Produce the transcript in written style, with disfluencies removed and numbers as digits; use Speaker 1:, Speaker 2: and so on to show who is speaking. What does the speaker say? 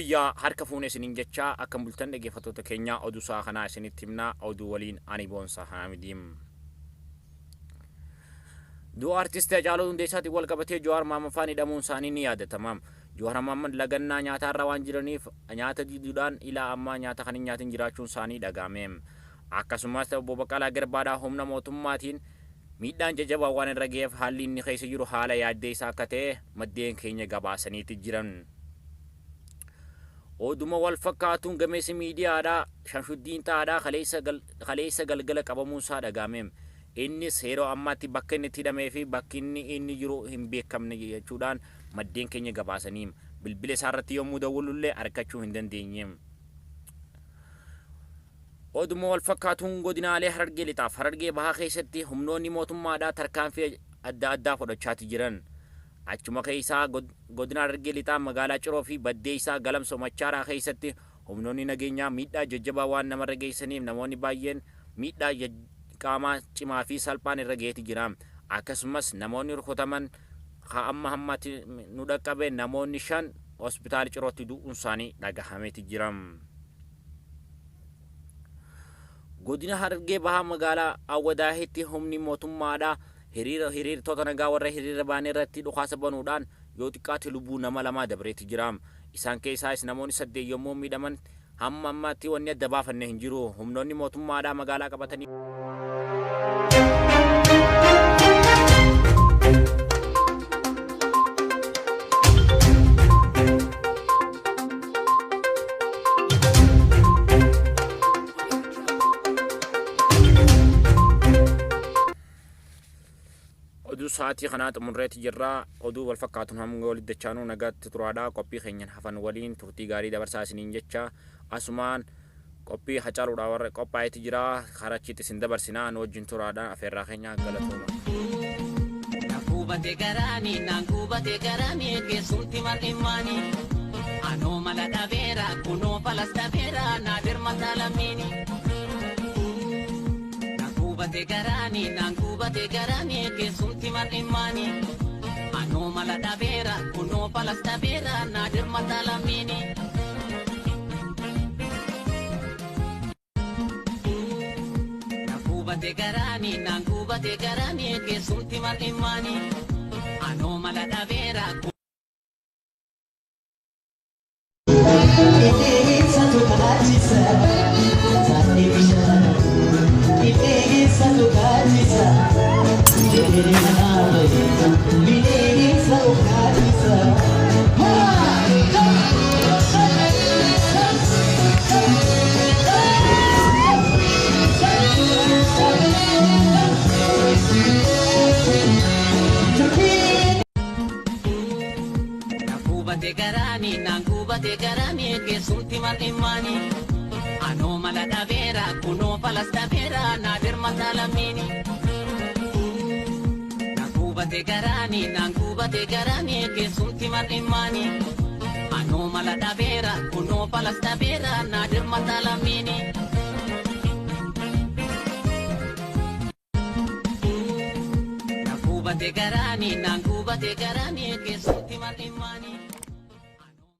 Speaker 1: Yooyyaa harka fuune isiniin jechaa akkam bultan dhaggeeffattoota keenya oduu sa'a kanaa isinitti himna oduu waliin ani Boonsaa Haamidiim. Du'a Artisti Hacaaluu Hundeessaatiin wal qabatee Jawaar Mahaammad hidhamuun isaanii ni yaadatama. Jawaar Mahaammad lagannaa nyaataarra waan jiraniif nyaata diduudhaan ilaa ammaa nyaata kan hin nyaatin jiraachuun isaanii dhaga'ame. Akkasumas obbo Baqqalaa Garbaadhaa humna mootummaatiin miidhaan jajjabaa waan irra ga'eef haalli inni keessa jiru haala yaaddeessaa akka ta'e maddeen keenya gabaasaniiti jiran. Oduma wal fakkaatuun gameessi miidiyaadhaa Shamshuddiin Xaadhaa kaleessa galgala qabamuun isaa dhaga'ame. Innis yeroo ammaatti bakka inni itti hidhamee fi bakki inni jiru hin beekamne jechuudhaan maddeen keenya gabaasanii bilbila isaa irratti yommuu dawwalullee argachuu hin dandeenye. Oduma wal fakkaatuun godinaalee Harargee Lixaaf Harargee Bahaa keessatti humnoonni mootummaadhaa tarkaanfii adda addaa fudhachaati jiran. Achuma keessaa godina Harargee Lixaa magaalaa Ciroo fi Baddeessaa Galamsoo Machaaraa keessatti humnoonni nageenyaa miidhaa jajjabaa waan namarra geessaniif namoonni baay'een miidhaa qaamaa cimaa fi salphaan irra ga'eeti jira. Akkasumas namoonni rukutaman amma hammaatti nu dhaqqabe namoonni 5 hospitaala Cirootti du'uun isaanii dhagahameeti jira. Godina Harargee Bahaa magaalaa Awwadaahitti humni mootummaadhaa hiriira hiriirtota nagaa warra hiriira ba'an irratti dhukaasa banuudhaan yoo xiqqaate lubbuu nama lamaa dabreeti jira. Isaan keessaayis namoonni 8 yommuu miidhaman hamma ammaatti wanni adda baafanne hin jiru. Humnoonni mootummaadhaa magaalaa qabatanii Oduu sa'aatii kanaa xumurreeti jirra. Oduu wal fakkaatuun hanga walitti dachaanuu nagaatti turaadha. Qophii keenyan hafan waliin turtii gaarii dabarsaa isiniin jecha asumaan qophii Hacaaluudhaa warra qophaa'eeti jira. Karaa achiitti isin dabarsinaa nu wajjin turaadha. Afeerraa keenya galatooma.
Speaker 2: Na gubate garaani, naan gubate garaani, keessumti mar'immaani. Anoo mala dhabeera, kunoo falas dhabeera, naa dirmataa lammiini. Na gubate garaani, naan gubate garaani, keessumti mar'immaani. Anoo mala dhabeera, kunoo falas dhabeera, naa dirmataa lammiini. Na gubate garaani, naan gubate garaani, keessumti mar'immaani. Anoo mala dhabeera.
Speaker 3: Qilleensatu kaachisa, taatee bishaan. Qilleensatu kaachisa, jedhee manaa bahe. Bineensa of kaachisa.
Speaker 2: Na gubate garaani, naan gubate garaani, keessumti mar'immaani. Anoo mala dhabeera, kunoo falas dhabeera, naa dirmataa lammiini. Na gubate garaani, naan gubate garaani, keessumti mar'immaani. Anoo mala dhabeera, kunoo falas dhabeera, naa dirmataa lammiini. Na gubate garaani, naan gubate garaani, keessumti mar'immaani.